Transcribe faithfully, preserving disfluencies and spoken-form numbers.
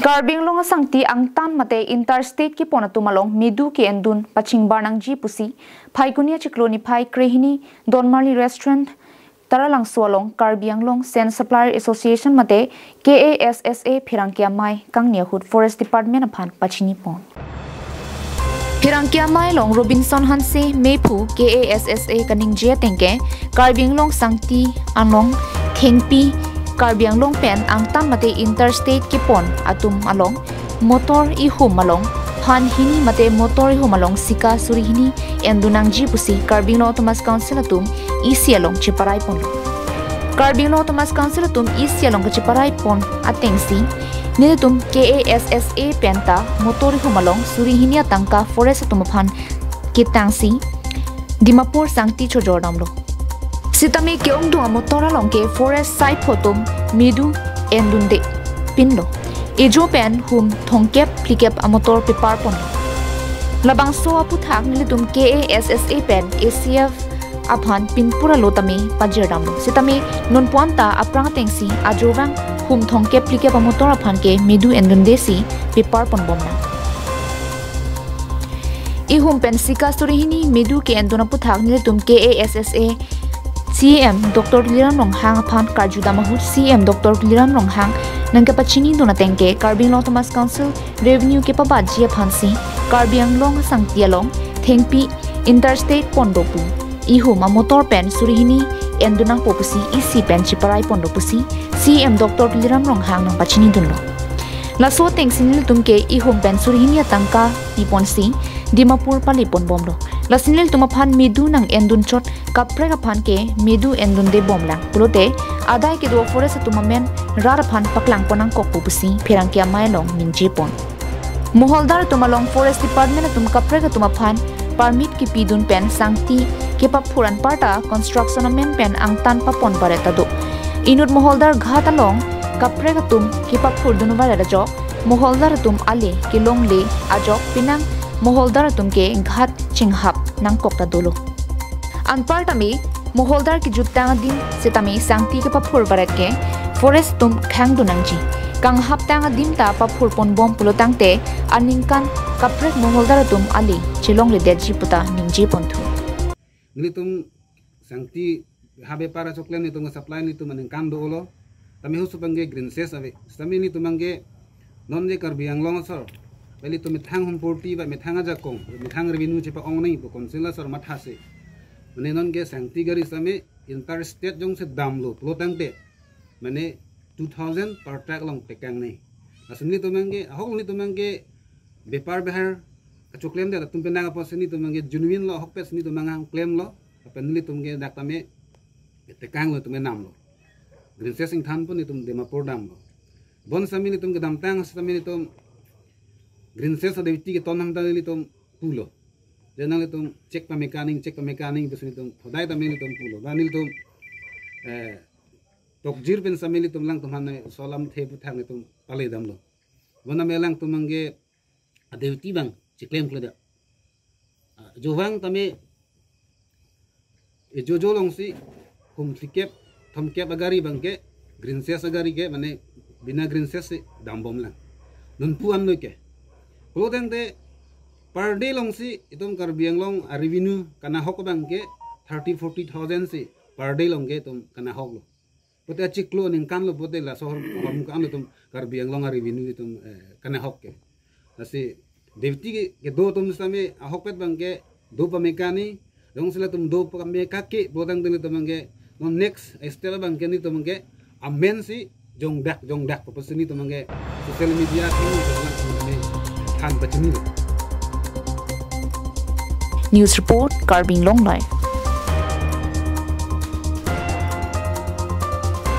Karbi Anglong asangti angtan mate interstate kepon atum along medu ke-endun pachingbar nangji pusi Phaikuni achiklo niphai krehini Donmarli Restaurant Taralangso along Karbi Anglong Sand Supplier Association mate K A S S A pherangke amei kangni ahut Forest Department aphan pachinipon. Pherangke amei along Robinson Hanse mephu K A S S A kaningje ateng ke Karbi Anglong sangti anong thengpi Karbi Anglong pen angtan mate interstate kepon atum along motor ihum along phan hini mate motor ihum along sika suri hini endun nangji pusi Karbi Anglong Autonomous Council atum E C along cheparai ponlo. Karbi Anglong Autonomous Council atum E C along kacheparai pon atengsi nelitum K A S S A penta motor ihum along suri hini atangka forest atum aphan ketangsi Dimapur sangti chojor damlo. Sitame ke-ongdung amotor along ke forest saipho atum medu endunde pinlo. Ejo pen hum thomkep phlikep amotor pepar ponlo. Labangso aputhak nelitum K A S S A pen A C F aphan pinpura lo tame pajir damlo. Sitame nonpu anta aphrang atengsi ajovang hum thomkep phlikep amotor aphan ke medu endundesi pepar ponbomnang. Ihum pen sika suri hini medu ke-endun aputhak nelitum K A S S A C E M Doctor Tuliram Ronghang aphan karjudam ahut C E M Doctor Tuliram Ronghang nangkepachinidun ateng ke Karbi Anglong Autonomous Council revenue kepabatji aphansi Karbi Anglong asangti along thengpi interstate pon do pu ihum amotor pen suri hini endun nangpo pusi E C pen cheparai pon do pusi C E M Doctor Tuliram Ronghang nangpachinidunlo. Laso atengsi nelitum ke ihum pen suri hini atangka piponsi Dimapur pale ponbomlo. Lasi nelitum aphan medu nang-endun chot kaprek aphan ke medu endunde bomlang pulote adai kedo forest atum amen rat aphan paklang pon nangkok pu pusi pherangke amei along ningje pon. Moholdar atum along Forest Department atum kaprek atum aphan permit kepidun pen sangti kepaphur anparta construction amen pen angtan papon baret ta do. Inut moholdar ghat along kaprek atum kepaphurdun baret ajok moholdar atum ale kelongle ajok penang moholdar atum ke ghat chinghap nangkok ta dolo. Anparta me moholdar kejut tang adim sitame sangti kepaphur baret ke forest atum khangdun nangji. Kanghap tang adim ta paphur ponbom pulo tangte aningkan kaprek moholdar atum ale chelongledetji puta ningje ponthu. Nelitum sangti ha bepar achoklem nelitum ke supply nelitum aningkan dolo. Tame husu abangke grievances ave. Sitame nelitum abangke non je Karbi Anglong asor, ba nelitum methang humpurti ba methang ajakong, methang revenue chepa-ong nangji pu council asor mathasi. Mane non ke sangti gari sitame interstate jongsi damlo pulo tangte mane two thousand per truck along pekang nangji. Laso nelitum abangke ahok nelitum abangke bepar behar kachoklemdet atum penang apotsi nelitum abangke genuine lo, ahokpet nelitum abang klemlo. Lapen nelitum ke dak tame tekanglo, nelitum namlo. Grievances ingthan pon nelitum Dimapur damlo. Bon sitame nelitum kedamtang sitame nelitum grievances aduty keton nang ta nelitum pulo. Je nanglitum check pameka nangji, check pameka nangji pusi nelitum hodai tame nelitum pulo. Ba nelitum, eh, tokjir pen sitame nelitum alangtum aphan laso alamthe aputhak nelitum pale damlo. Bon tame alangtum abangke aduty abang cheklemkledet. Ah, jovang tame ejojo alongsi hum phlikep thomkep agari abangke grievances agari ke mane bina grievances si dambomlang. Nonpu anlo ke. Pulo tangte per day alongsi itum Karbi Anglong arevenue kanahok abangke thirty forty thousand si per day along ke itum kanahoklo. Pote achiklo aningkan lo pote laso ahormu ke-an lo itum Karbi Anglong arevenue itum, eh, kanahok ke. Lasi duty ke, kedo atum sitame ahokpet abangke do pameka nangji, jongsi latum do pameka ke pulo tangte nelitum abangke non next step abangke nelitum abangke amen si jongdak jongdak pusi nelitum abangke social media ke nelitum abangke than pachinilo. News report, Karbi Anglong Live.